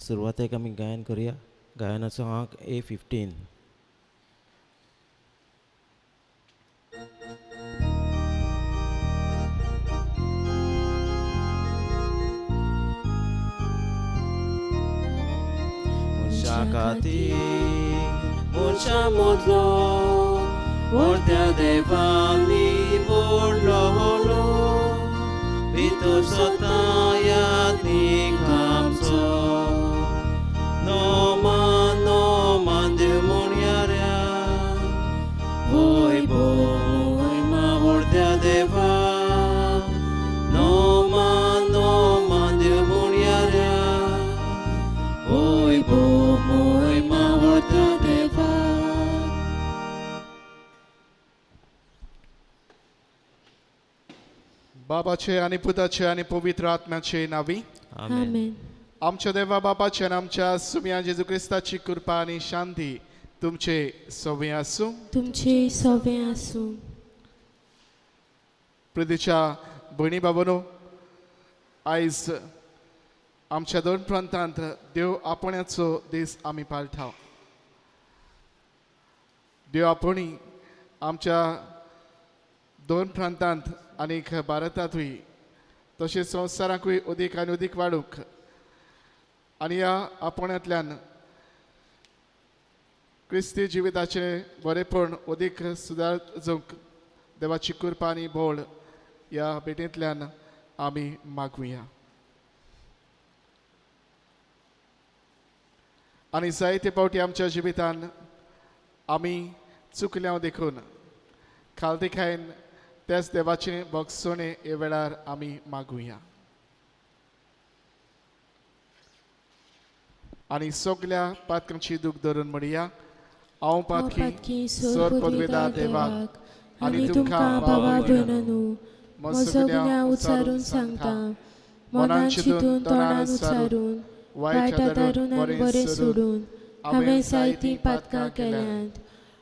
सुरवातेक आमी गायन करुया. गायनाचो आंक A15. मनशा खातीर मनशा मदलो व्हडल्या देवांनी व्हडलो व्हडलो भितर सतायात्मीक आमचो नोमान नोमान देव म्हणयाऱ्या वय बोय मा व्हडल्या देवा नोमान नोमान देव म्हणयाऱ्या वय बोय मा व्हडल्या देवा. बाबाचे आनी पुताचे आनी पवित्र आत्म्याचे नावी आमेन. आमच्या देवा बापाचे आनी आमच्या सुम्या जेजू क्रिस्ताची कृपा आनी शांती तुमचे सवे आसूं. तुमचे सवे आसूं. प्रितीच्या भयणी बाबानो, आयज आमच्या दोन प्रांतांत देव आपण्याचो दीस आमी पाळटा. देव आपणी आमच्या दोन प्रांतांत आनीक भारतांतूय तशेंच संवसाराकूय अदीक आनी अदीक वाडूंक आनी ह्या आपण्यांतल्यान क्रिस्ती जिविताचें बरेपण अदीक सुदार जावंक देवाची कृपा आनी बोळ ह्या भेटेंतल्यान आमी मागुया. आनी जायते फावटी आमच्या जिवितान आमी चुकल्या देखून खालती खायन त्याच देवाचें भोगसणें हे वेळार आमी मागुया. आनी सगल्या पातकांची दूख धरून म्हणया, हांव पातकी सर पदवेदार देवाक आनी तुमकां भावा भयणांनो म्हजो गुन्यांव उच्चारून सांगता. मनान चिंतून तोंडान उच्चारून वायट आदारून आनी बरें सोडून हांवें जायतीं पातकां केल्यांत.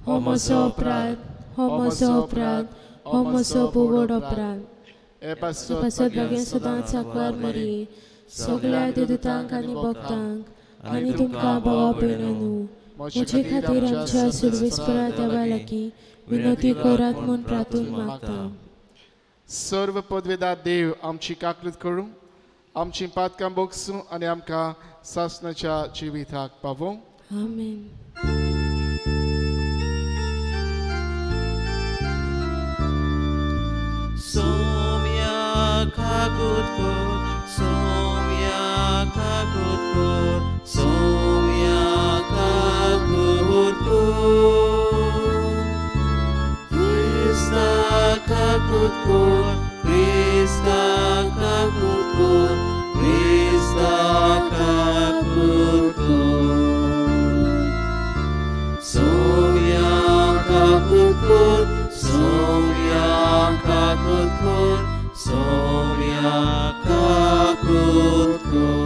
हो म्हजो अपराध, हो म्हजो अपराध, हो म्हजो बोवड अपराध. हे पासत भाग्यान सदांच सांकवार मरी सगळ्या देदूतांक आनी भक्तांक आनी तुमकां भावा भयणांनो म्हजे खातीर आमच्या सुरवेस्परा देवा लागीं विनंती करात म्हूण प्रार्थून मागता. सर्व पदवेदार देव आमची काकूत करूं, आमची पातकां भोगसूं आनी आमकां सासणाच्या जिविताक पावोवं. आमेन. सोम्या काकूत कर, सोम्या काकूत कर, सोम्या काकूत कर. क्रिस्ता काकूत कर, क्रिस्ता काकूत कर, क्रिस्ता काकूत कर. सोम्या काकूत कर, सोम्या काकूत कर, सोम्या काकूत कर.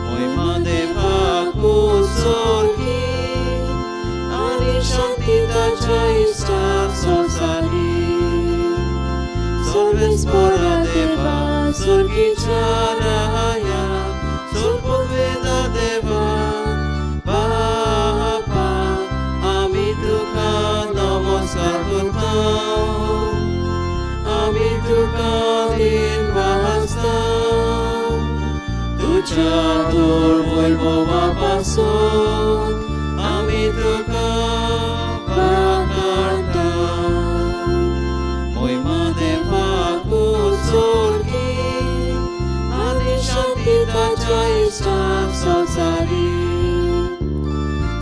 मोहिमा देवाकू सोर्गी आनी शांती ताच्या इश्टाक संवसारी. सर्वेस्परा देवा सोर्गीच्या राया सोर्पवेदा देवा बापा आमी तुका नमस्कार करता, आमी तुका दिनवासता. तुज्या थोर वैभवा पासून आमी तुका वाखाणता. मोहिमा देवाकू सोर्गी आनी शांती ताच्या इश्टाक संवसारी.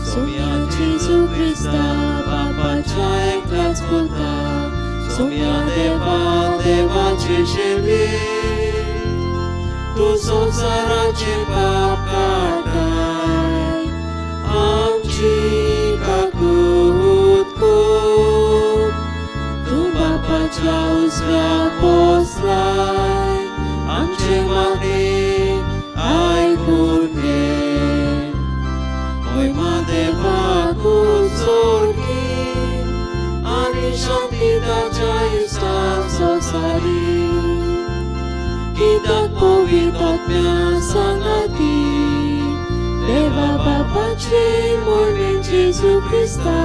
सोम्या जेजू क्रिस्ता बापाच्या एकल्याच पुता सोम्या देवा देवाची शिरवी तूं संवसाराचे पाप काडटाय आमची काकूत कर. तूं बापाच्या उजव्या बसलाय आमचे मागणें आयकून घे. मोहिमा देवाकू सोर्गी आनी शांती ताच्या इश्टाक संवसारी. संवसारी कित्याक पवित्र आत्म्या सांगाती देवा बापाचे मोहिमेन जेजू क्रिस्ता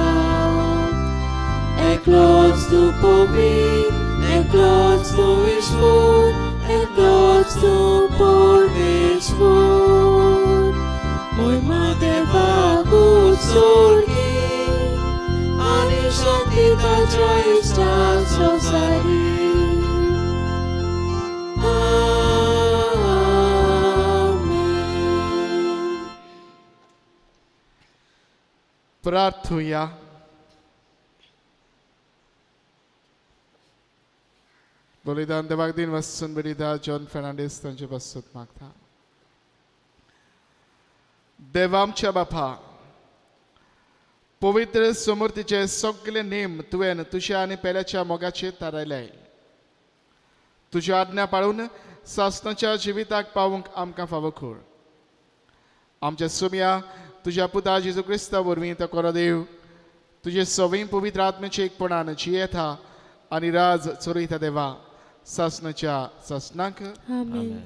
एकलोच तूं पवित्र एकलोच तूं ईश्वर एकलोच तूं परमेश्वर मोहिमा देवाक उत्सर्गी आनी शांती ताच्या इश्टाक संवसारी. आमेन. प्रार्थुया. बलिदान देवाक दिन वसून बलिदा जॉन फेर्नांडीस तांचे पासून मागता. देवा आमच्या बापा, पवित्र समूर्तीचे सगळे नेम तुवें तुज्या आनी पेल्याच्या मोगाचे थारायले. तुज्यो आज्ञा पाळून सासणाच्या जिविताक पावूंक आमकां फावो कर. आमच्या सुमया तुज्या पुता जेजू क्रिस्ता वरवीं तो कोरो देव तुजे सवय पवित्र आत्म्याचे एकपणान जियेता आनी राज चोरयता देवा सासणाच्या सासणाक. आमेन.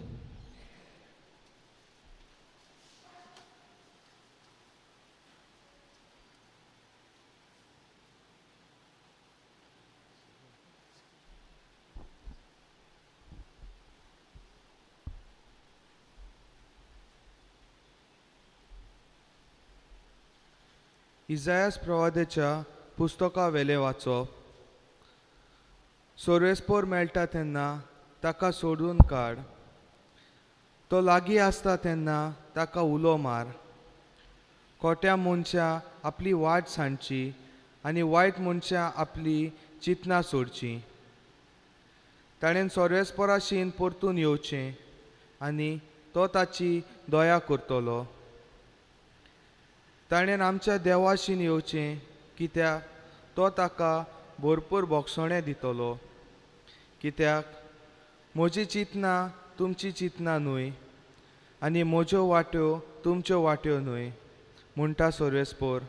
इजायास प्रवादेच्या पुस्तका वेलें वाचप. सोर्वेस्पोर मेळटा तेन्ना ताका सोडून काड, तो लागीं आसता तेन्ना ताका उलो मार. खोट्या मनशां आपली वाट सांडची आनी वायट मनशां आपली चिंतनां सोडची. ताणें सोर्वेस्पोराशीन परतून येवचें आनी तो ताची दया करतलो. ताणें आमच्या देवाशीन येवचें कित्याक तो ताका भरपूर भोगसणें दितलो. कित्याक म्हजी चिंतनां तुमची चिंतनां न्हय आनी म्हज्यो वाट्यो तुमच्यो वाट्यो न्हय म्हणटा सोर्वेस्पोर.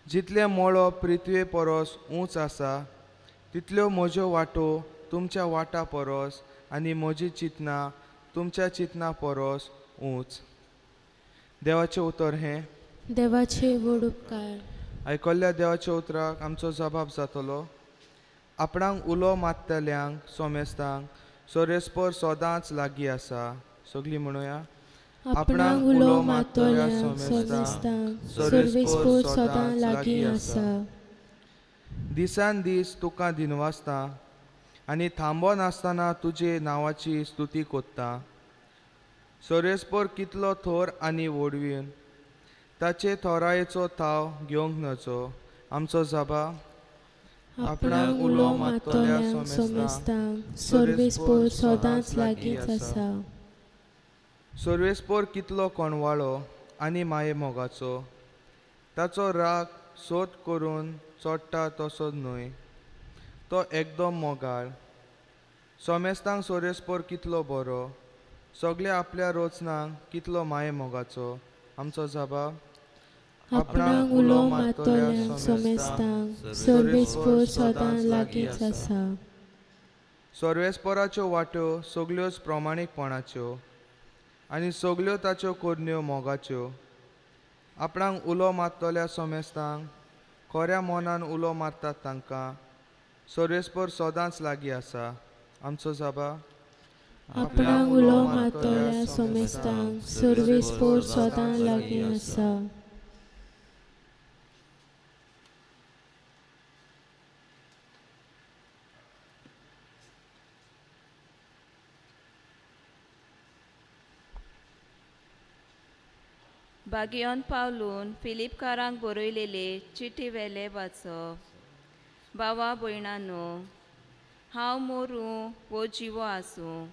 जितलें मळब पृथ्वे परस ऊंच आसा तितल्यो म्हज्यो वाटो तुमच्या वाटा परस आनी म्हजी चिंतनां तुमच्या चिंतनां परस ऊंच. देवाचें उतर हें. देवाचे व्हड उपकार. आयकल्ल्या देवाच्या उतराक आमचो जबाब जातलो. आपणाक उलो मारतल्यांक सोमेस्तांक सोरेस्पोर सदांच लागीं आसा. सगळीं म्हणुया. आपणाक उलो मारतल्यांक सोमेस्तांक सोर्वेस्पोर सदां लागीं आसा. दिसान दीस तुका दिनवासता आनी थांबो नासतना तुजे नांवाची स्तुती कोत्ता. सोरेस्पोर कितलो थोर आनी व्हडवीन ताचे थोरायेचो थाव घेवंक नजो. आमचो जबाब. आपणाक उलो मारतल्यांक सोमेस्तांक सोर्वेस्पोर सदांच लागींच आसा. सोर्वेस्पोर कितलो कोणवाळो आनी माये मोगाचो, ताचो राग सोद करून चोडटा तसो न्हय, तो एकदम मोगाळ. सोमेस्तांक सोरेस्पोर कितलो बरो, सगळ्या आपल्या रोचनांक कितलो माये मोगाचो. आमचो जबाब. आपणाक उलो मारतल्यांक सोमेस्तांक सोर्वेस्पोर सदां लागींच आसा. सोर्वेस्पोराच्यो वाट्यो सगल्योच प्रमाणीकपणाच्यो आनी सगल्यो ताच्यो करण्यो मोगाच्यो. आपणाक उलो मारतल्या सोमेस्तांक खऱ्या मनान उलो मारतात तांकां सोर्वेस्पोर सदांच लागीं आसा. आमचो जबाब. आपणाक उलो मारतल्या सोमेस्तांक सोर्वेस्पोर सदां लागीं आसा. बागियोन पावलून फिलिपकारांक बरयलेले चिटी वेले वाचप. भावा भयणांनो, हांव मोरूं वो जिवो आसूं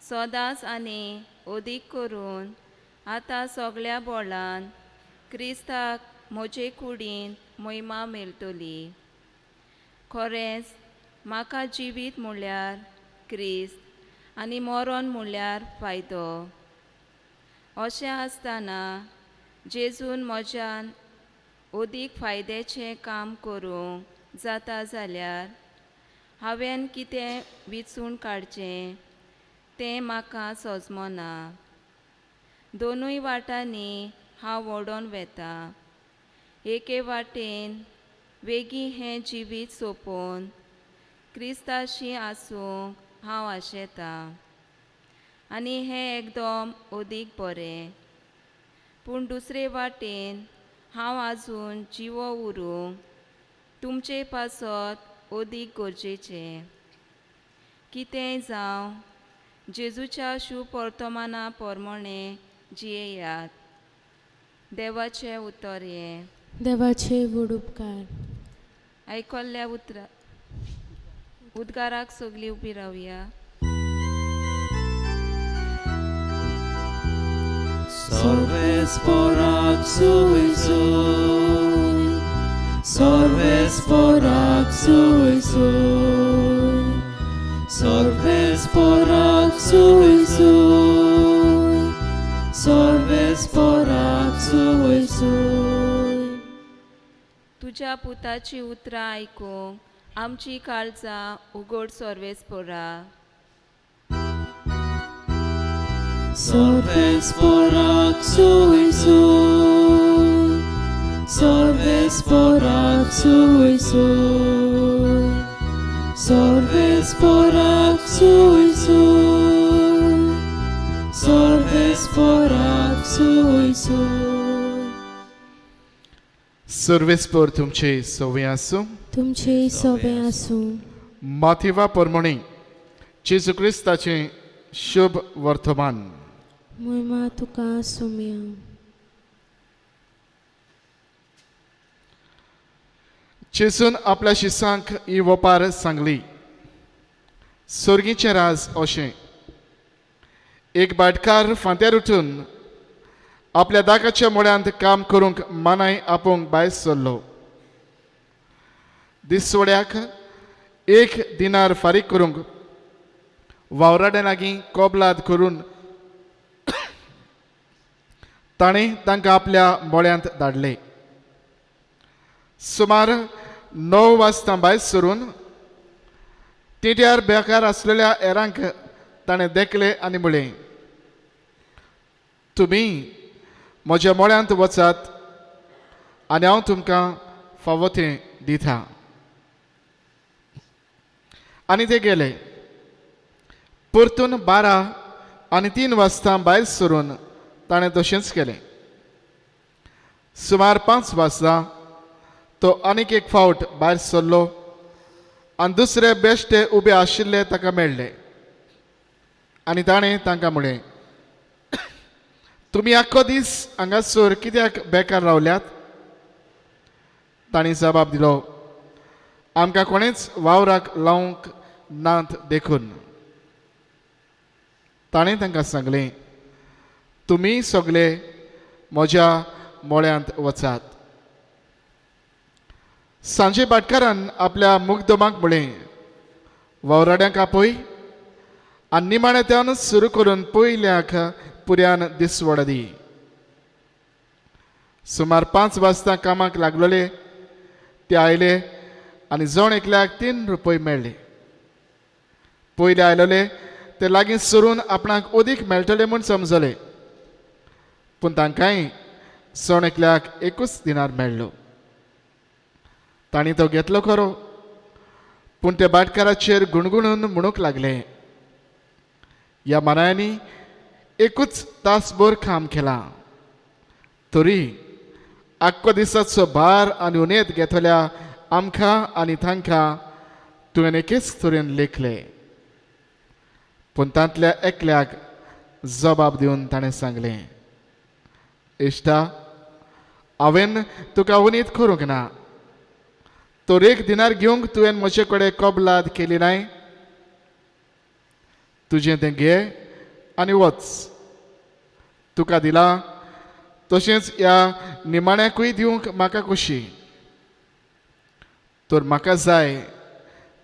सदांच आनी अदीक करून आतां सगळ्या बोळान क्रिस्ताक म्हजे कुडींत महिमा मेळटली. खरेंच म्हाका जिवीत म्हळ्यार क्रिस्त आनी मरण म्हळ्यार फायदो. अशें आसतना जेजून म्हज्यान अदीक फायद्याचें काम करूंक जाता जाल्यार हांवें कितें विचून काडचें तें म्हाका सोजमना. दोनूय वाटांनी हांव ओडोन वेता. एके वाटेन वेगीं हें जिवीत सोंपोवन क्रिस्ताशी आसूंक हांव आशेतां आनी हें एकदम अदीक बरें. पूण दुसरे वाटेन हांव आजून जिवो उरूंक तुमचे पासत अदीक गरजेचें. कितेंय जावं, जेजूच्या शुभ वर्तमाना प्रमाणें जियेयात. देवाचें उतर हें. देवाचे व्हड उपकार. आयकल्ल्या उतरा उद्गाराक सगळीं उबी रावया. सर्वेस्पोराक सुय सुय, सर्वेस्पोराक सुय सुय, सर्वेस्पोराक सुय सुय, सर्वेस्पोराक सुय सुय. तुज्या पुताची उतरां आयकूंक आमची काळजां उगड सर्वेस्पोरा. सर्वेस्पोराक सुय सुय, सर्वेस्पोराक सुय सुय, सर्वेस्पोराक सुय सुय, सर्वेस्पोराक सुय सुय. सर्वेस्पोर तुमचे सवे आसूं. तुमचे सोबे आसूं. माथिवा परमणी जेजू क्रिस्ताचें शुभ वर्तमान. मोहिमा तुका सुम्या. जेजून आपल्या शिसांक ही वपार सांगली. सोर्गीचें राज अशें, एक भाटकार फांत्यार उठून आपल्या दाकाच्या मोड्यांत काम करूंक मानाय आपोवंक भायर सरलो. दिसवड्याक एक दिनार फारीक करूंक वावराड्या लागीं कबलात करून ताणें तांकां आपल्या मोळ्यांत धाडले. सुमार 9 वाजता भायर सरून तिट्यार बेकार आसलेल्या हेरांक ताणें देखले आनी म्हळें, तुमी म्हज्या मोळ्यांत वचात आनी हांव तुमकां फावो तें दिता. आनी ते गेले. परतून 12 आनी 3 वाजता भायर सरून ताणें तशेंच केलें. सुमार 5 वाजता तो आनीक एक फावट भायर सरलो आनी दुसरे बेश्टे उबे आशिल्ले ताका मेळ्ळे आनी ताणें तांकां म्हळें, तुमी आख्खो दीस हांगासर कित्याक बेकार रावल्यात? तांणी जबाब दिलो, आमकां कोणेच वावराक लावंक नात देखून. ताणें तांकां सांगलें, तुमी सगळे म्हज्या मोळ्यांत वचात. सांजे भाटकारान आपल्या मुग्दमाक म्हळें, वावराड्यांक आपय आनी निमाणेंत्यान सुरू करून पयल्याक पुऱ्यान दिसवड दी. सुमार 5 वाजता कामाक लागलोले ते आयले आनी जण एकल्याक 3 रुपये मेळ्ळे. पयले आयलोले ते लागीं सरून आपणाक अदीक मेळटले म्हूण समजले, पूण तांकांय जण एकल्याक 1 दिनार मेळ्ळो. तांणी तो घेतलो खरो, पूण ते भाटकाराचेर गुणगुणून म्हणूंक लागले, ह्या मानायांनी 1 तासभर काम केलां, तरी आख्खो दिसाचो भार आनी उनेत घेतल्या आमकां आनी तांकां तुवें एकेच तरेन लेखले. पूण तांतल्या एकल्याक जबाब दिवन ताणें सांगलें, इश्टा, हांवें तुका उनीत करूंक ना, तर 1 दिनार घेवंक तुवें म्हजे कडेन कबलात केली नाय? तुजें तें घे आनी वच. तुका दिलां तशेंच ह्या निमाण्याकूय दिवंक म्हाका खोशी. तर म्हाका जाय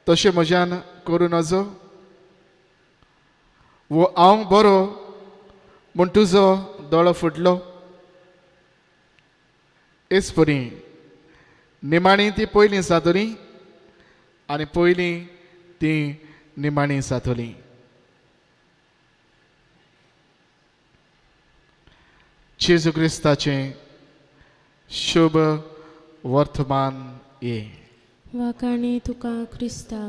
तशें म्हज्यान करूं नजो? वो हांव बरो म्हूण तुजो दोळो फुटलो? हेच परी निमाणी ती पयलीं जातली आनी पयलीं ती निमाणी जातली. जेजू क्रिस्ताचें शुभ वर्तमान ये. वाखाणी तुका क्रिस्ता.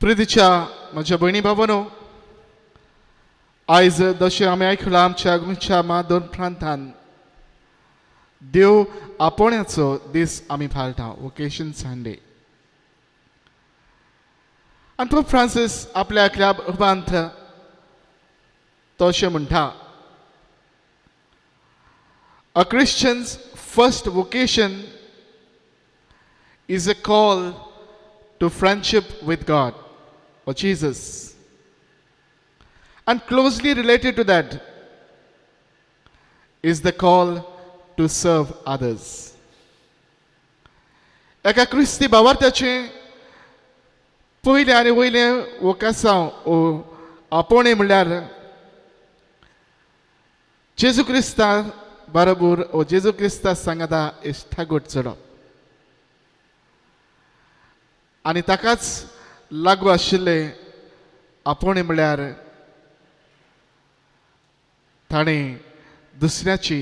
प्रितीच्या म्हज्या भयणी भावांनो, आयज जशें आमी आयकलां आमच्या गोंयच्या मादोन प्रांतान देव आपोवण्याचो दीस आमी पाळटा, वोकेशन संडे. आनी पोप फ्रांसीस आपल्या एकल्या उपरांत तो अशें म्हणटा, A Christian's first vocation is a call to friendship with God or Jesus. And closely related to that is the call to serve others. एका क्रिस्ती भावार्थ्याचें पयलें आनी वयलें वोकासांव ओ आपोवणें म्हणल्यार जेजू क्रिस्ता बरोबर ओ जेजू क्रिस्ता सांगाता इश्टागोट चडप आनी ताकाच लागू आशिल्लें आपोवणें म्हणल्यार ताणें दुसऱ्याची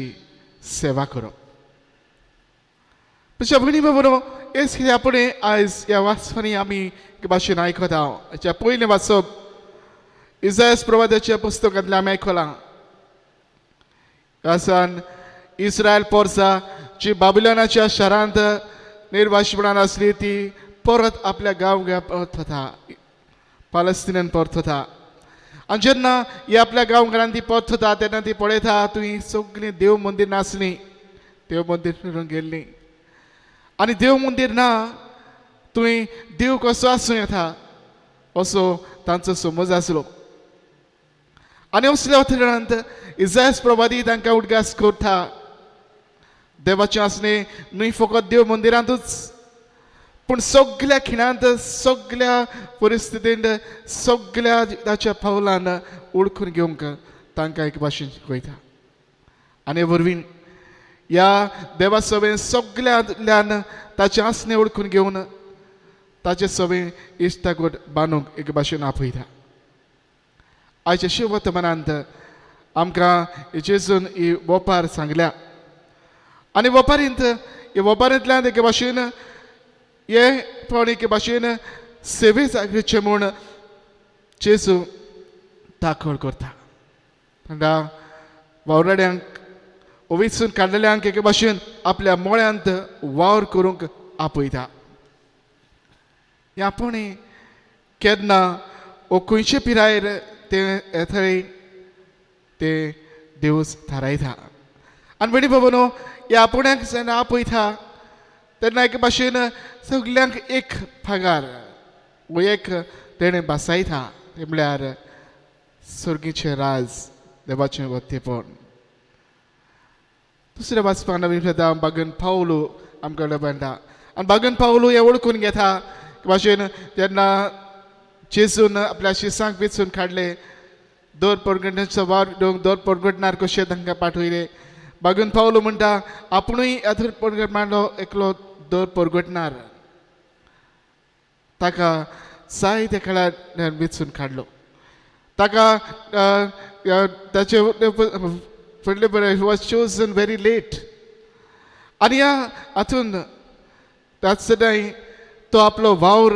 सेवा करप. म्हज्या भयणी बाबरो, हेच कितें आपणें आयज ह्या वाचपांनी आमी एके भाशेन आयकता. हाच्या पयलें वाचप इजायस प्रवादाच्या पुस्तकांतलें आमी आयकलां. आसान इस्रायल पोरसा जी बाबिलोनाच्या शारांत निर्वाशपणान आसली ती परत आपल्या गांव परत वता, पालस्तिनान परत वता. आनी जेन्ना ही आपल्या गांवघरान ती परत वता तेन्ना ती पळयता तुवें सगळीं देव मंदीर नासलीं, देव मंदीर फिरून गेल्लीं आनी देव मंदीर ना, तुवें देव कसो आसूं येता असो तांचो समज आसलो. आनी असल्या वातावरणांत इजायस प्रवादी तांकां उडगास करता, देवाचें आसणें न्हय फकत देव मंदिरांतूच पूण सगल्या खिणांत, सगल्या परिस्थितींत, सगल्या ताच्या पावलान ओळखून घेवंक तांकां एक भाशेन शिकयता. आनी वरवीं ह्या देवा सवें सगल्यांतल्यान ताचें आसणें ओळखून घेवन ताचे सवें इश्टागोट बांदूंक एक भाशेन आपयता. आयच्या शिववर्तमानांत आमकां जेजून ही वोपार सांगल्या आनी वोपारींत हे वोपारींतल्यान एके भाशेन हे पण एके भाशेन सेवे जागचे म्हूण जेजू दाखल करता. तांकां वावराड्यांक ओविसून काडलेल्यांक एके भाशेन आपल्या मोळ्यांत वावर करूंक आपयता. ह्या आपोवणें केन्ना ओ खंयचे पिरायेर तें येतलें तें देवूच थारायता. आनी भयणी बाबांनो, ह्या आपोवण्याक जेन्ना आपयता तेन्ना एके भाशेन सगल्यांक एक पगार वो एक तेणें बसायता, तें म्हणल्यार सर्गीचें राज, देवाचें वत्तेपण. दुसऱ्या वाचपाक नवीन फेदा बागन पावलो आमकां मेळटा आनी बागन पावलो हें वळखून घेता भाशेन तेन्ना जेजून आपल्या शिसांक वेंचून काडले, दर परगटण्याचो वावर घेवंक दर परगटणार कशें तांकां पाठयले. बागन पावलो म्हणटा आपुणूय दर परगट मांडलो एकलो दर परगटणार, ताका जायत्या काळार वेंचून काडलो. ताका ताचे फुडले बरें he was chosen very late. आनी ह्या हातून त्याच सदांय तो आपलो वावर,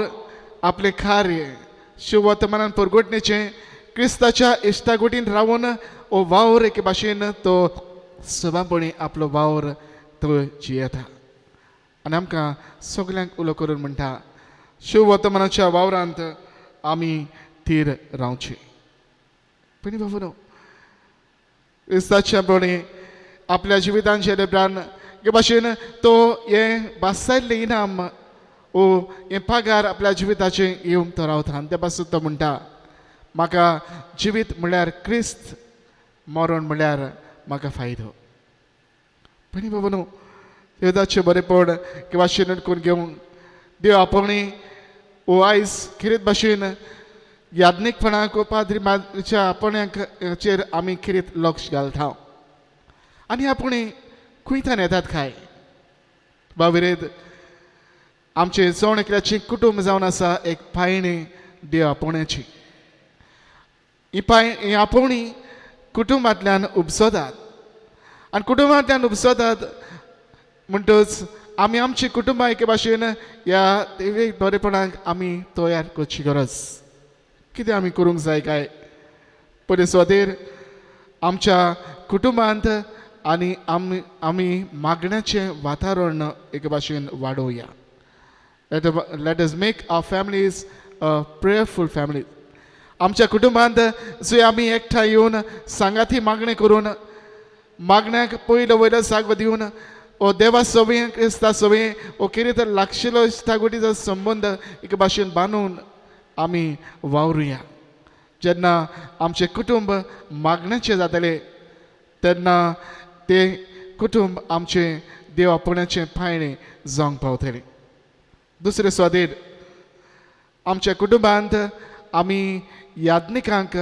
आपलें कार्य शिववर्तमानान परगटणेचें क्रिस्ताच्या इश्टागोटीन रावन हो वावर एके भाशेन तो सभापणी आपलो वावर तो जियेता. आनी आमकां सगल्यांक उलो करून म्हणटा, शिववर्तमानाच्या वावरांत आमी थीर रावचें. पयलीं बाबा क्रिस्ताच्या बळी आपल्या जिवितान जेले एके भाशेन तो हें बासायल्लें इनाम ओ हें पगार आपल्या जिविताचें येवंक तो रावता. आनी ते पासून तो म्हणटा, म्हाका जिवीत म्हणल्यार क्रिस्त, मरण म्हणल्यार म्हाका फायदो. पयलीं बाबा न्हू देवदाचें बरेपण किंवा भाशेन करून घेवंक देव आपोवणी ओ आयज खेरीत भाशेन याज्ञिकपणाक पाद्री माद्रीच्या आपण्याचेर आमी खेरीत लक्ष घालता आनी आपुणी खुंयतान येतात काय बाविरेद आमचे जण एकल्याची कुटुंब जावन आसा एक पायणी देव आपोवण्याची. ही पाय ही आपोवणी कुटुंबांतल्यान उपसतात आनी कुटुंबांतल्यान उपसतात म्हणटच आमी आमची कुटुंबां एके भाशेन ह्या देवी बरेपणाक आमी तयार करची गरज. कितें आमी करूंक जाय काय पयले सुवातेर आमच्या कुटुंबांत आनी आमी आमी मागण्याचें वातावरण एके भाशेन वाडोवया. Let us make our families a prayerful family. आमच्या कुटुंबांत जंय आमी एकठांय येवन सांगाती मागणें करून मागण्याक पयलो वयलो जागो दिवन ओ देवा सवय क्रिस्ता सवय ओ कितें तर लागशिल्लो इश्टागोटीचो संबंद एके भाशेन बांदून आमी वावरुया. जेन्ना आमचें कुटुंब मागण्याचें जातलें तेन्ना तें कुटुंब आमचें देव आपोवण्याचें पायणें जावंक पावतलें. दुसरे सुवातेर आमच्या कुटुंबांत आमी याज्ञिकांक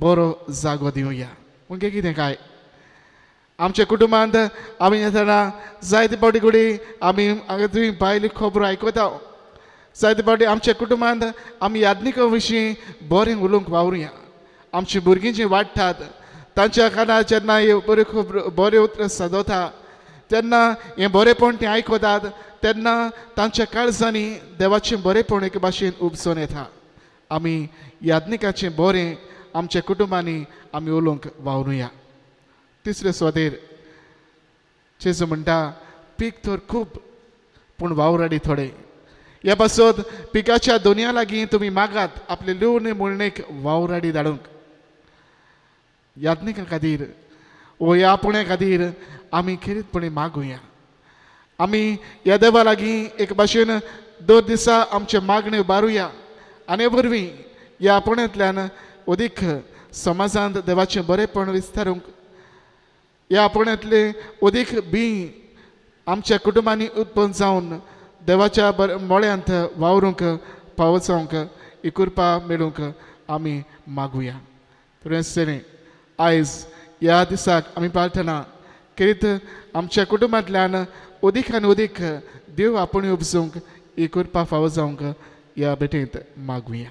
बरो जागो दिवया. म्हणजे कितें काय आमच्या कुटुंबांत आमी येतना जायते फावटी कडेन आमी तुमी भायली खबरो आयकता. जायते फावटी आमच्या कुटुंबांत आमी याज्ञिका विशीं बरें उलोवंक वावरुया. आमची भुरगीं जीं वाडटात तांच्या कानार जेन्ना ह्यो बऱ्यो खबरो बऱ्यो उतरां सदवता तेन्ना हें बरेंपण तें आयकतात तेन्ना तांच्या काळजांनी देवाचें बरेंपण एके भाशेन उपसून येता. आमी याज्ञिकाचें बरें आमच्या कुटुंबांनी आमी उलोवंक वावरुया. तिसरे सुवातेर जेजू म्हणटा पीक तर खूब पूण वावराडी थोडे. ह्या पासत पिकाच्या दोनया लागीं तुमी मागात आपले लुवणे मुळणेक वावराडी धाडूंक. याज्ञिका खातीर वो ह्या पुण्या खातीर आमी खेरीतपणी मागुया. आमी ह्या देवा लागीं एक भाशेन दर दिसा आमचे मागणे उबारुया आनी वरवीं ह्या पुण्यांतल्यान अदीक समाजांत देवाचें बरेंपण विस्तारूंक ह्या पुण्यांतले अदीक बी आमच्या कुटुंबांनी उत्पन्न जावन देवाच्या मळ्यांत वावरूंक पावोवंक ही कृपा मेळूंक आमी मागुया. तुवें आयज ह्या दिसाक आमी प्रार्थना करीत आमच्या कुटुंबांतल्यान अदीक आनी अदीक देव आपूण उपजूंक ही कृपा फावो जावंक ह्या भेटेंत मागुया.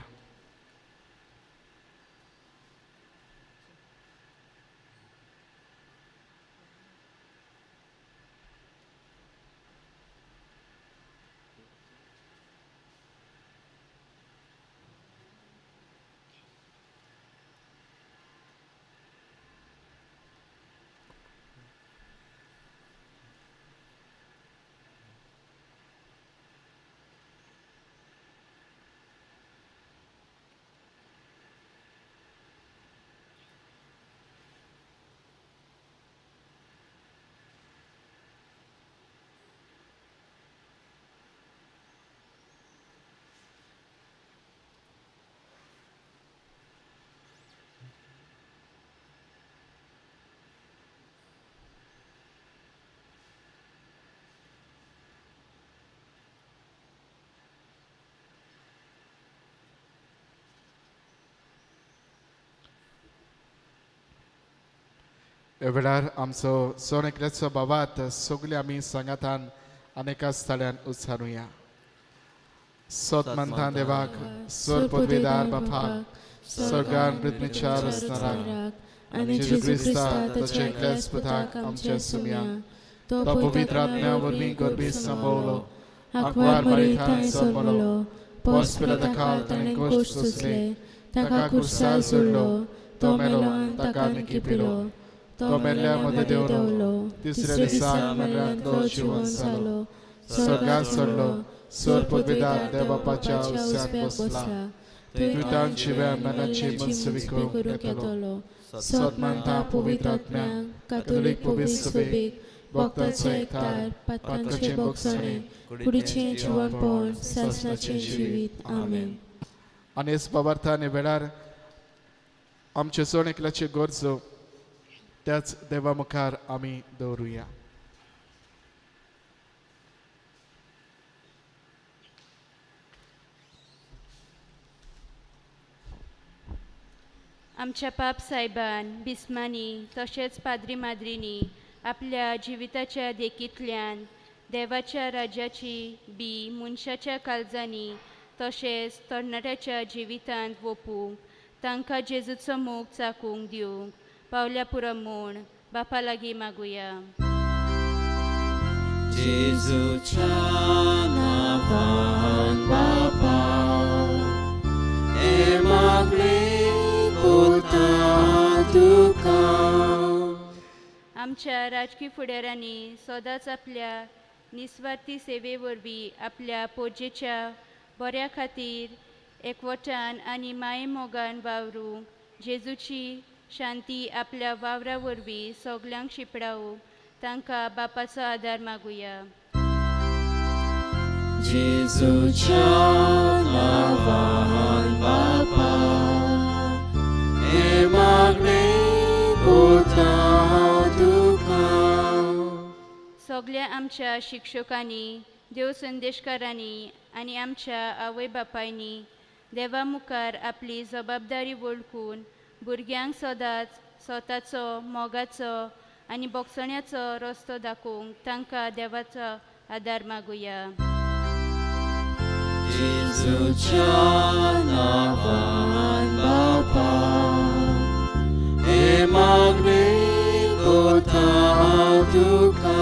ह्या वेळार आमचो जण एकल्याचो बाबात सगळे आमी सांगातान अनेका स्थळ्यान उच्चारुया. सत मानता देवाक सर पदवीदार बापाक स्वर्गान पृथ्वीच्या रचणाराक आनी जेजू क्रिस्ता ताच्या एकल्याच पुताक आमच्या सुम्या तो पवित्र आत्म्या वरवीं गर्भी संभवलो आंकवार मरियेंत जल्मलो पोस पिलाता खाल ताणें कश्ट सोंसले ताका खुर्सार सोडलो तो मेलो आनी ताका निकिपिलो तो मेल्ल्या मदें देंवलो तिसऱ्या दिसा मरणांतलो जिवन जालो स्वर्गांत चडलो सर पदवीदार देव बापाच्या उस्यांत बसला दुतान शिव्या मेल्यांची मनसुवी करूंक येतलो. सत मानता पवित्र आत्म्याक कातोलीक पवित्र सभेक भक्तांचो एकठार पातकांचें भोगसणें कुडीचें जिवनपण सासणाचें जिवीत. आमेन. आनी हेच बाबार्थान वेळार आमचे जण एकल्याची गरजो त्याच देवा मुखार आमी दवरुया. आमच्या पाप सायबान बिस्मांनी तशेंच पाद्री माद्रींनी आपल्या जिविताच्या देखींतल्यान देवाच्या राज्याची बी मनशाच्या काळजांनी तशेंच तरणाट्याच्या जिवितांत वोपूंक तांकां जेजूचो मोग चाकूंक दिवंक पावल्या पुरो म्हूण बापा लागीं मागुया. जेजूच्या नांवान बापा हें मागणें कोता तुका. आमच्या राजकी फुडाऱ्यांनी सदांच आपल्या निस्वार्थी सेवे वरवीं आपल्या पोजेच्या बऱ्या खातीर एकवटान आनी मायेमोगान वावरूंक जेजूची शांती आपल्या वावरा वरवीं सगल्यांक शिंपडावंक तांकां बापाचो आदार मागुया. जेजूच्या नांवान बापा हें मागणें कोता तुका. सगल्या आमच्या शिक्षकांनी, देव संदेशकारांनी आनी आमच्या आवय बापायनी देवा मुखार आपली जबाबदारी वळखून भुरग्यांक सदांच स्वताचो मोगाचो आनी बोगसण्याचो रस्तो दाखोवंक तांकां देवाचो आदार मागुया. जेजूच्या नांवान बापा हें मागणें कोता तुका.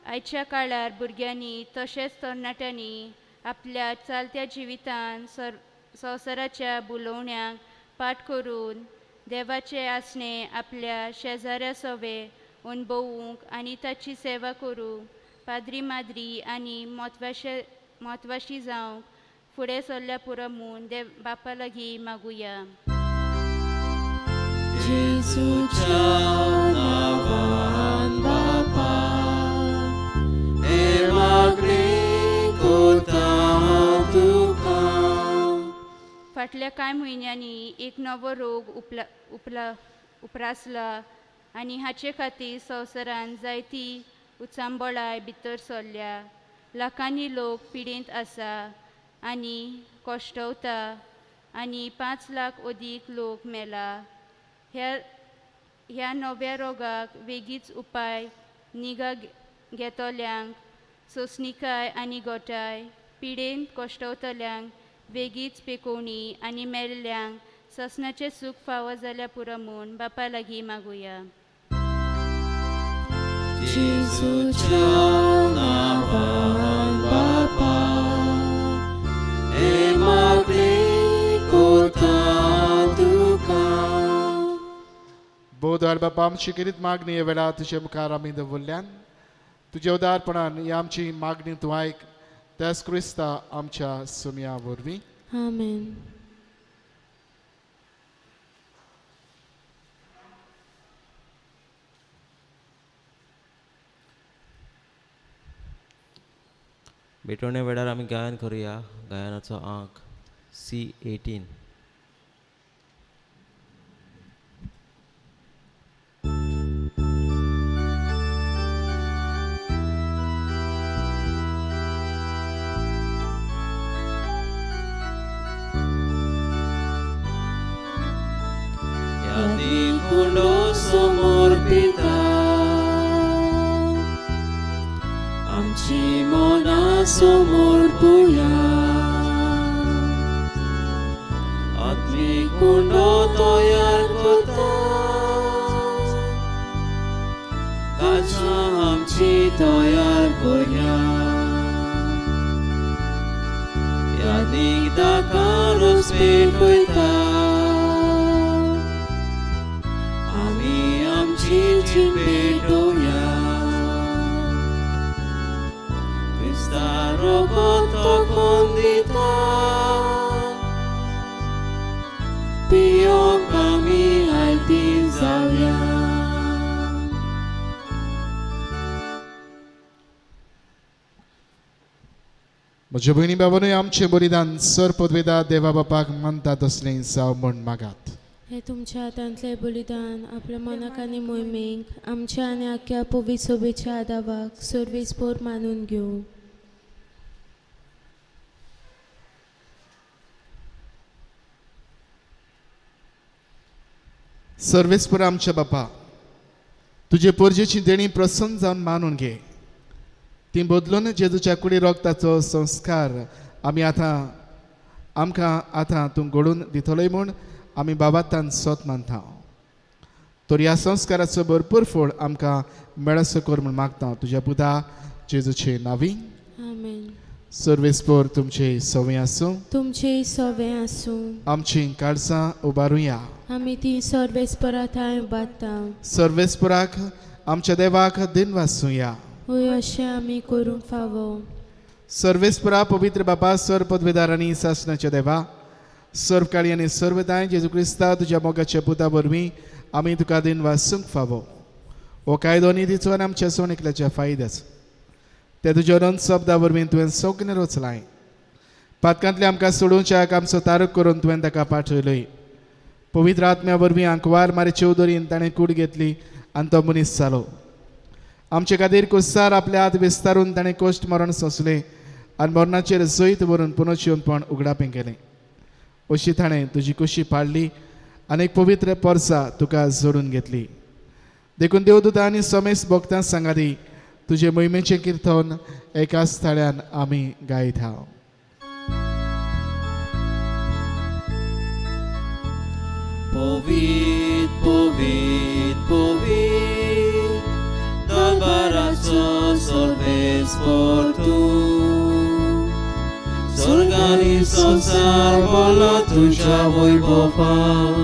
आयच्या काळार भुरग्यांनी तशेंच तरणाट्यांनी आपल्या चलत्या जिवितांत संवसाराच्या बुलोवण्याक पाठ करून देवाचें आसणें आपल्या शेजाऱ्या सोवे अणभवूंक आनी ताची सेवा करूंक पाद्री माद्री आनी म्हत्वाशी जावंक फुडें सरल्या पुरो म्हूण देव बापा लागीं मागुया. जेजूच्या नांवान बापा हें मागणें कोता तुका. फाटल्या कांय म्हयन्यांनी एक नवो रोग उपरासला आनी हाचे खातीर संवसारांत जायती उचांबळाय भितर सरल्या. लाखांनी लोक पिडेंत आसा आनी कश्टवता आनी 5 लाख अदीक लोक मेला. ह्या नव्या रोगाक वेगीच उपाय निगा घेतल्यांक सोंसणीकाय आनी गोठाय, पिडेन कश्टवतल्यांक वेगीच पेकोवणी आनी मेल्ल्यांक ससनाचें सूख फावो जाल्यार पुरो म्हूण बापा लागीं मागुया. जेजूच्या नांवान बापा हें मागणें कोता तुका. बोधार बापा आमची खेरीत मागणी ह्या वेळार तुजे मुखार आमी दवरल्यान तुज्या उदारपणान ही आमची मागणी तूं आयक त्याच क्रिस्ता आमच्या सुमया वरवीं. आमेन. भेटवणे वेळार आमी गायन करुया. गायनाचो आंक C18. कुंडो समोर पिता आमची मना समोर पुया आत्मिक कुंडो तयार करता काळजां आमची तयार करया यादीक दाकारूच पेटयता पेटोया क्रिस्ता रोगत कोण दिता पियोंक आमी आयती जावया. म्हज्या भयणी बाबानूय आमचें बलिदान सर पदवेदा देवा बापाक मानता तसलें जावं म्हूण मागात. हे तुमच्या हातांतलें बलिदान आपल्या मनाक आनी मोहिमेक आमच्या आनी आख्या पवित्र सोबेच्या आदावाक सर्वीस पोर मानून घेवं. सर्वेस्पर आमच्या बापा, तुजे पोरजेची देणी प्रसन्न जावन मानून घे. ती बदलून जेजूच्या कुडी रोगताचो संस्कार आमी आतां आमकां आतां तूं घडोवन दितलोय म्हूण आमी बाबातान सोत मानता. तर ह्या संस्काराचो भरपूर फळ आमकां मेळसो कर म्हूण मागता तुज्या पुता जेजूचे नांवी. आमेन. सर्वेस्पर तुमचे सवंय आसूं. तुमचे सवे आसूं. आमची काळजां उबारुया. आमी ती सर्वेस्परा थंय उबारता. सर्वेस्पराक आमच्या देवाक दिन वासुया. हय, अशें आमी करूंक फावो. सर्वेस्परा पवित्र बापा, सर्व पदवेदार आनी सासणाच्या देवा, सर्व काळी आनी सर्वदाय जेजू क्रिस्ता तुज्या मोगाच्या पुता वरवीं आमी तुका दिन वासूंक फावो. हो कायदो निधीचो आनी आमच्या सोण एकल्याच्या फायद्याचो ते तुज्या अनंत शब्दा वरवीं तुवें सगळें रचलाय. पातकांतले आमकां सोडोवच्याक आमचो तारक करून तुवें ताका पाठयलोय. पवित्र आत्म्या वरवीं आंकवार मारे चौदरीन ताणें कूड घेतली आनी तो मनीस जालो. आमचे खातीर कुस्सार आपले हात विस्तारून ताणें कश्ट मरण सोंसलें आनी मरणाचेर जैत व्हरून पुनर्जिवनपण उगडापें केलें. अशी ताणें तुजी कुशी पाडली आनी एक पवित्र पोरसा तुका जोडून घेतली. देखून देवदूत आनी समेस भक्तां सांगाती तुजे मोहिमेचें किर्तन एकाच थळ्यान आमी गायत हांव. पवित्र पवित्र पवित्र दरबाराचो सर्वेस्पर तूं, स्वर्गानी संवसार भरलो तुज्या वैभवान,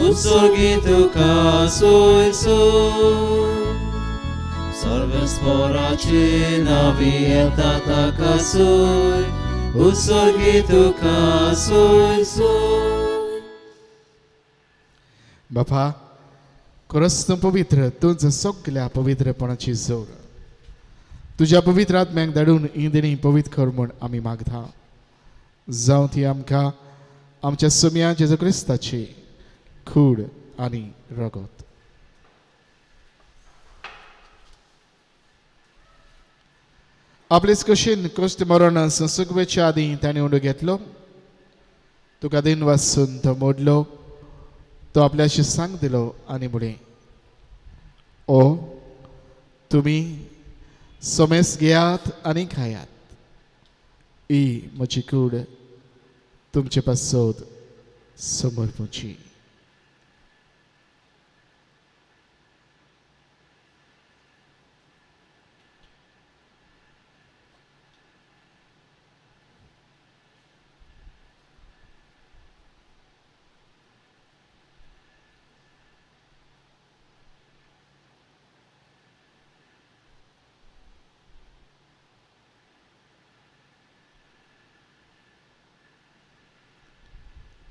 उत्सर्गी तुका सोय सोय. सर्वेस्पराचे नांवी येता ताका सोय, उत्सर्गी तुका सोय सोय. बापा, खरोच तूं पवित्र, तूंच सगल्या पवित्रपणाची जोड. तुज्या पवित्र आत्म्याक धाडून ही देणी पवित्र कर म्हूण आमी मागता. जावं ती आमकां आमच्या सुम्या जेजू क्रिस्ताची कूड आनी रगत. आपलेच कशीन कश्ट मरण संसुकवेच्या आदीं ताणें उंडो घेतलो. तुका दिन वासून तो मोडलो. तो आपल्याशी सांग दिलो आनी म्हणलें, ओ तुमी समेस घेयात आनी खायात. ही म्हजी कूड तुमचे पासत समर्पूची.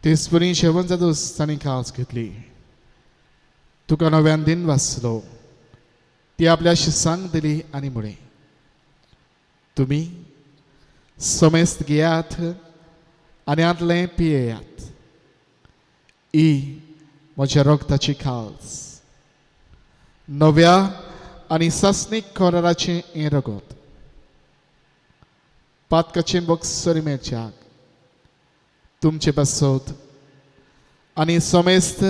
तेचपरी शेवण जातूच तांणी खास घेतली. तुका नव्यान दिन वाचलो. ती आपल्याशी सांग दिली आनी म्हणलें, तुमी समेस्त घेयात आनी हांतलें पियेयात. ही म्हज्या रगताची खास, नव्या आनी सासणीक कराराचें हें रगत. पातकाचें बक्षसरी मेळच्याक तुमचे पासत आनी समेस्त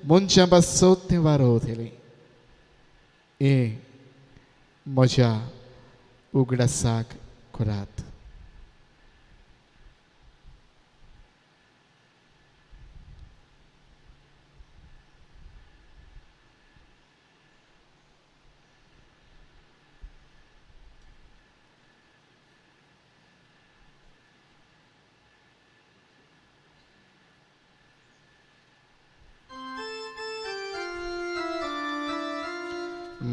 मनशां पासत तें वारोवतलें. हें म्हज्या उगडासाक करात.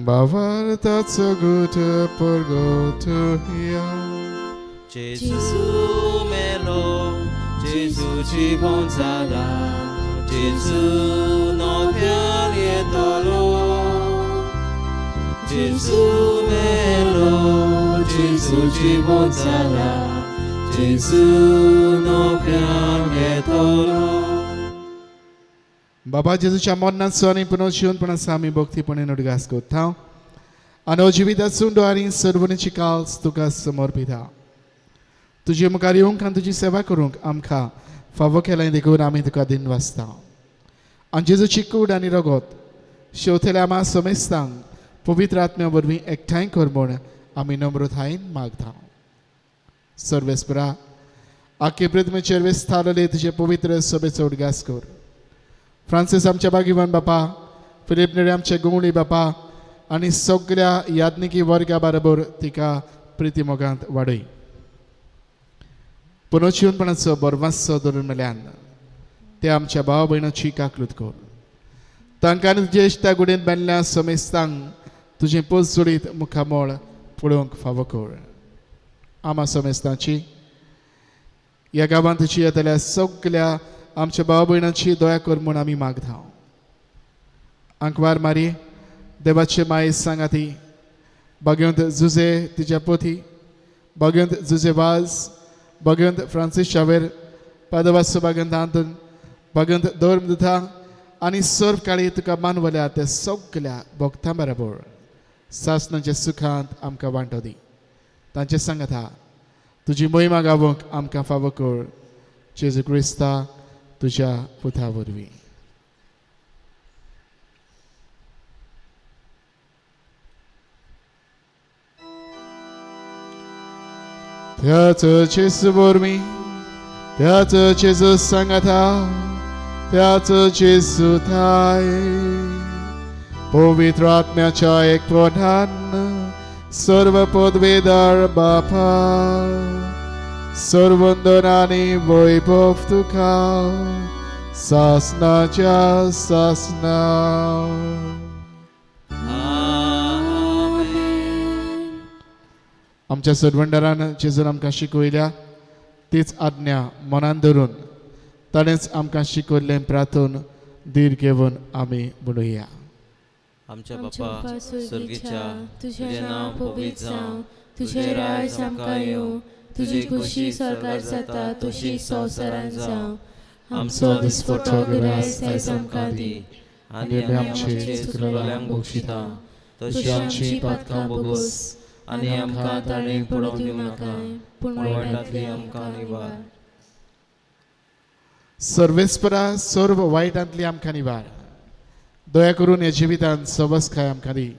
भावार्थाचो गुट परगोतया. जेजू मेलो, जेजू जिवन जाला, जेजू नव्यान येतलो. जेजू मेलो, जेजू जिवन जाला, जेजू नव्यान येतलो. बाबा जेजूच्या मरणाचो आनी पुनर्जिवनपणाचो आमी भक्तीपणे उडगास करता आनी हो जिविताचो उंडो आनी सर्वणीची काल्स तुका समर्पिता. तुजे मुखार येवंक आनी तुजी सेवा करूंक आमकां फावो केलें देखून आमी तुका दिन वाचता. आनी जेजूची कूड आनी रगत शेवतेल्या आमा समेस्तांक पवित्र आत्म्या वरवीं एकठांय कर म्हूण आमी नम्रतायेन मागता. सर्वेस्परा आखे पृथ्वीचेर विस्तारले तुजे पवित्र सभेचो उडगास कर. फ्रांसीस आमच्या बागीवन बापा, फिलीप नेरी आमचे गुंगडी बापा आनी सगळ्या याज्ञिकी वर्गा बरोबर तिका प्रिती मोगांत वाडय. पुनर्जिवनपणाचो बरवासो धरून मेल्यान ते आमच्या भाव भयणाची काकलूत कर. तांकां तुजे इश्टा गुडयेन बांदल्या समेस्तांक तुजें पोसजोडीत मुखामळ पळोवंक फावो कर. आमा समेस्तांची ह्या गांवांत तुजी येतल्या सगल्या आमच्या भाव भयणाची दया कर म्हूण आमी मागता. आंकवार मारी देवाचे माये सांगाती भाग्यवंत जुजे तिच्या पोथी, भाग्यवंत जुजे वाज, भाग्यवंत फ्रांसीस शावेर, पादवासो भाग्यवंत आंतन, भाग्यवंत धर्म दुथा आनी सर्व काळी तुका मानवल्या त्या सगल्या भक्तां बरोबर सासणाच्या सुखांत आमकां वांटो दी. तांचे सांगाता तुजी मोहिमा गावोंक आमकां फावो कर. जेजू क्रिस्ता तुज्या पुता वरवीं. त्याच जेजू वरवीं, त्याच जेजू सांगाता, त्याच जेजू थाय पवित्र आत्म्याच्या एकपणान सर्व पदवेदार बापा सर्वंदन आनी वैभव तुका सासनाच्या सासना. आमच्या सरवंडारान जेजून आमकां शिकयल्या तीच आज्ञा मनान धरून ताणेंच आमकां शिकयल्लें प्रार्थून धीर घेवन आमी म्हणुया. आमच्या बापा स्वर्गीच्या, तुझें नांव पवित्र जावं, तुझें राज आमकां येवं, तुजी खुशी स्वर्गार जाता तशी संवसारांत जावं. आमचो दिसपट्टो ग्रास आयज आमकां दी आनी आमी आमचे चुकलेल्यांक बक्षिता तशी आमची पातकां भोगोस आनी आमकां ताणें पडोवंक दिवं नाका, पूण वायटांतली आमकां निवार. सर्वेस्परा सर्व वायटांतली आमकां निवार. दया करून ह्या जिवितांत सवसकाय आमकां दी.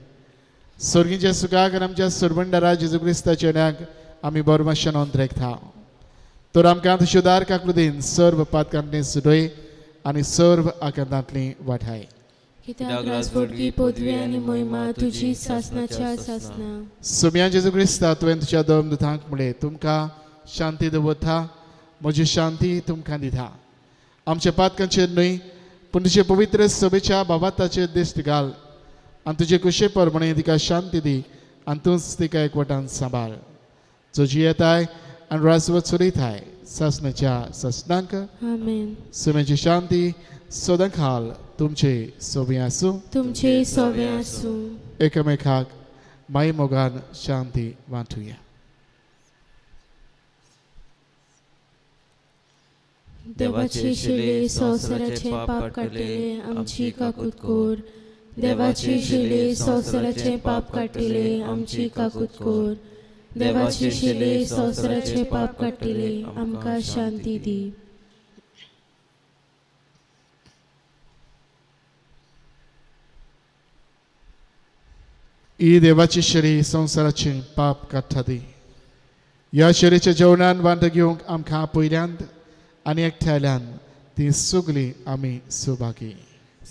स्वर्गीच्या सुखाक आनी आमच्या सरवंडारा जेजू क्रिस्ताच्या न्याक आमी बरमाश्यान अंतरेकता. तर आमकां तुज्या उदार काकलुदीन सर्व पातकांतली सुडय आनी सर्व आकांतांतली वाठाय. कित्याक राजवटकी पदवी आनी महिमा तुजी सासनाच्या सासना. सोम्या जेजू क्रिस्ता तुवें तुज्या दोन दुतांक म्हळें, तुमकां शांती दवरता, म्हजी शांती तुमकां दिता. आमच्या पातकांचेर न्हय पूण तुजे पवित्र सभेच्या बाबाताचेर दिश्ट घाल आनी तुजे कुशे प्रमाणे तिका शांती दी आनी तूंच तिका एकवटान सांबाळ. जो जियेताय आनी राजवट चलयताय सासनाच्या सासनांक. आमेन. सुम्याची शांती सदां खाल तुमचे सोबे आसूं. तुमचे सोबे आसूं. एकामेकाक माई मोगान शांती वांटुया. देवाचे शिले संवसाराचे पाप काडटले आमची काकूत कर. देवाचे शिले संवसाराचे पाप काडटले आमची काकूत कर. देवाचे शिले संवसाराचे पाप काडटले आमकां शांती दी. ही देवाची शरी संवसाराचे पाप काडटा ती. ह्या शरीच्या जेवणान वांटो घेवंक आमकां पयल्यान आनी एकठांयल्यान ती सगळी आमी सुभागी.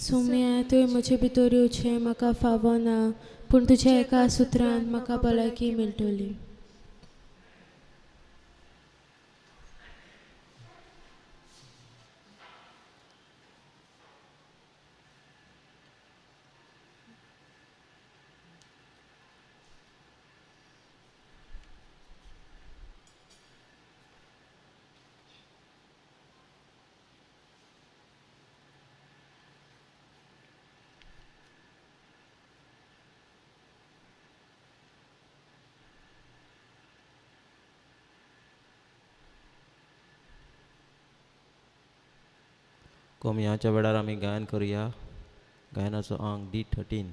सोम्या, तुवें म्हजे भितर येवचें म्हाका फावो ना, पूण तुज्या एका सुत्रान म्हाका भलायकी मेळटली. कोमयाच्या वेळार आमी गायन करुया. गायनाचो आंक D13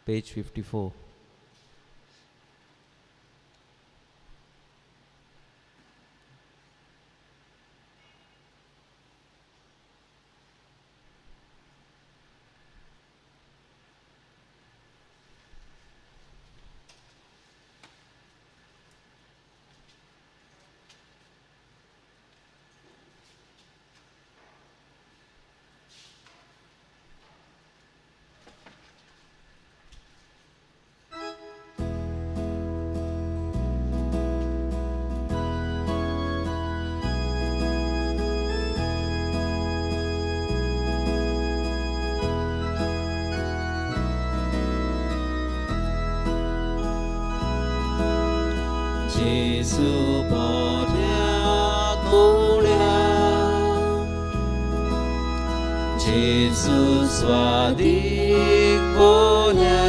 page 54. जेजू बऱ्या कोड्या जेजू स्वादीक बोल्या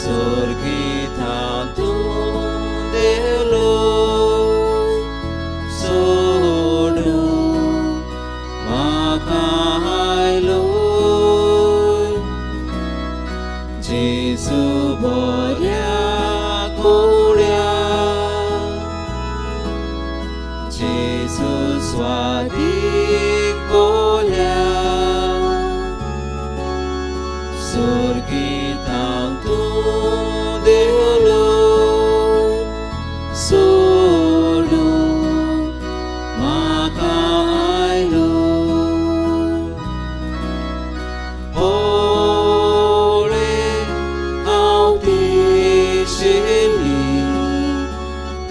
सोर्गितांतूं देवलो सोडूं म्हाका आयलो जेजू बऱ्या कोड्या जेजू स्वादीक बोल्या सोर्गितांतूं देवलो सोडूं म्हाका आयलो होळे हांव तिशेली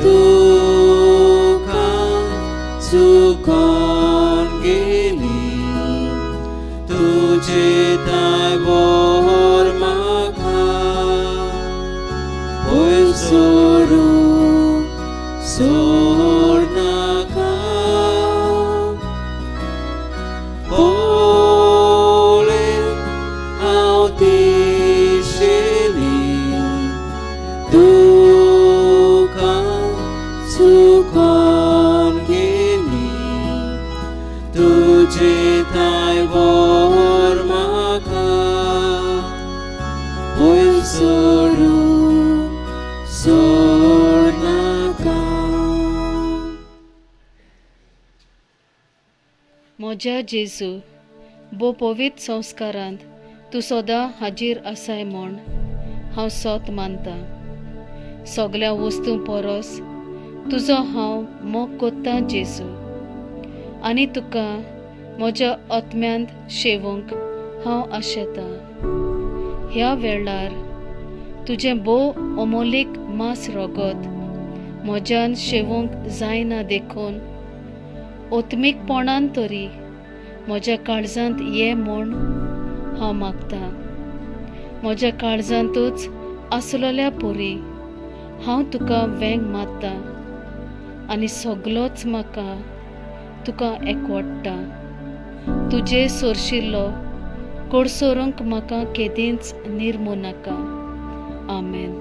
तुका चुकोन गेली तुजे तायबोर म्हाका पयस सोडूं सोडनाका होळे हांव तिशेली तुका चुकोन गेली तुजे तायबोर म्हाका पयस सोडूं सोडनाका. म्हज्या जेजू भोव पवित्र संस्कारांत तूं सदां हाजीर आसाय म्हूण हांव सोत मानता. सगल्या वस्तूं परस तुजो हांव मोग कोत्तां जेजू आनी तुका म्हज्या आत्म्यांत शेवूंक हांव आशेतां. ह्या वेळार तुजें भोव अमोलीक मांस रगत म्हज्यान शेवूंक जायना देखून आत्मीकपणान तरी म्हज्या काळजांत ये म्हूण हांव मागतां. म्हज्या काळजांतूच आसलेल्या परी हांव तुका वेंग मारता आनी सगलोच म्हाका तुका एकवडटा. तुजे सोरशिल्लो कोडसोरूंक म्हाका केदींच निर्मू नाका. आमेन.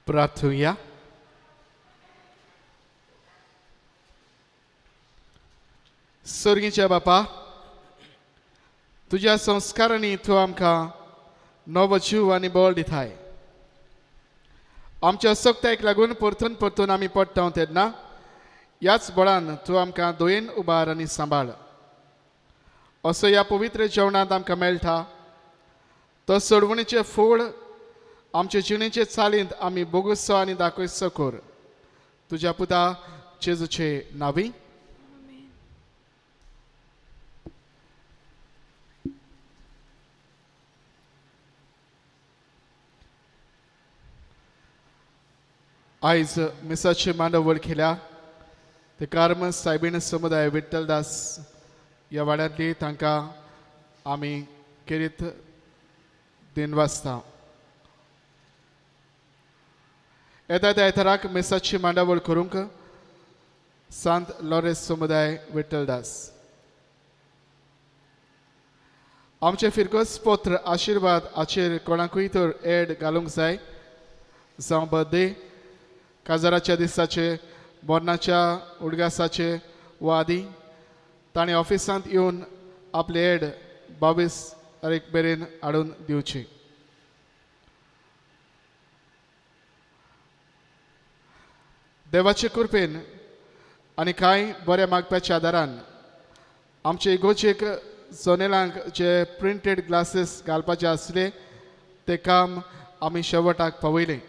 प्रार्थुया. स्वर्गीच्या बापा, तुज्या संस्कारांनी तूं आमकां नवो जीव आनी बळ दिताय. आमच्या असक्तायेक लागून परतून परतून आमी पडटा तेन्ना ह्याच बळान तूं आमकां दोयेन उबार आनी सांबाळ. असो ह्या पवित्र जेवणांत आमकां मेळटा तो सोडवणीचें फळ आमचे जिणेचे चालींत आमी बोगुसो आनी दाखयसो कर. तुज्या पुता जेजूचे नांवी. आयज मिसाची मांडवळ केल्या ते कार्म सायबीण समुदाय विठ्ठलदास ह्या वाड्यांतली तांकां आमी केरीत दिनवासता. येता त्या आयताराक मिसाची मांडावळ करूंक सांत लॉरेस समुदाय विठ्ठलदास. आमचे फिरकोस पत्र आशिर्वाद हाचेर कोणाकूय तर एड घालूंक जाय, जावं बर्थडे, काजाराच्या दिसाचे, मरणाच्या उडगासाचे वा आदी, ताणें ऑफिसांत येवन आपले एड 22 तारीख मेरेन हाडून दिवची. देवाचे कृपेन आनी कांय बऱ्या मागप्याच्या आदारान आमचे इगोचेक जनेलांक जे प्रिंटेड ग्लासीस घालपाचे आसले ते काम आमी शेवटाक पावयलें.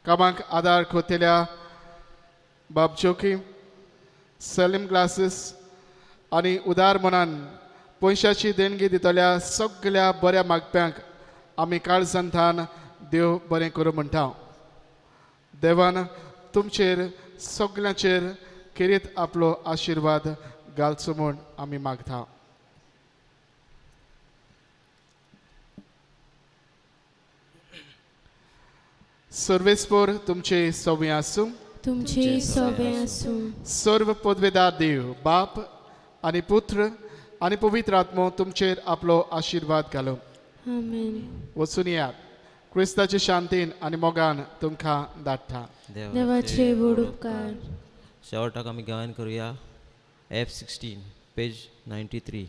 कामाक आदार कोतेल्या बाब जोकी, सलीम ग्लासीस आनी उदार मनान पयशाची देणगी दितल्या सगल्या बऱ्या मागप्यांक आमी काळजांतान देव बरें करूं म्हणटा. देवान तुमचेर सगल्यांचेर खेरीत आपलो आशिर्वाद घालचो म्हूण आमी मागता. सर्वेस्पोर तुमचे सवे आसूं, तुमचे सोबे आसूं. सर्व पदवेदार देव बाप आनी पुत्र आनी पवित्र आत्मो तुमचेर आपलो आशिर्वाद घालूं. आमेन. वचून येयात, क्रिस्ताचे शांतीन आनी मोगान तुमकां धाडटा. देवाचे व्हड उपकार. शेवटाक आमी गायन करुया F 16 page 93.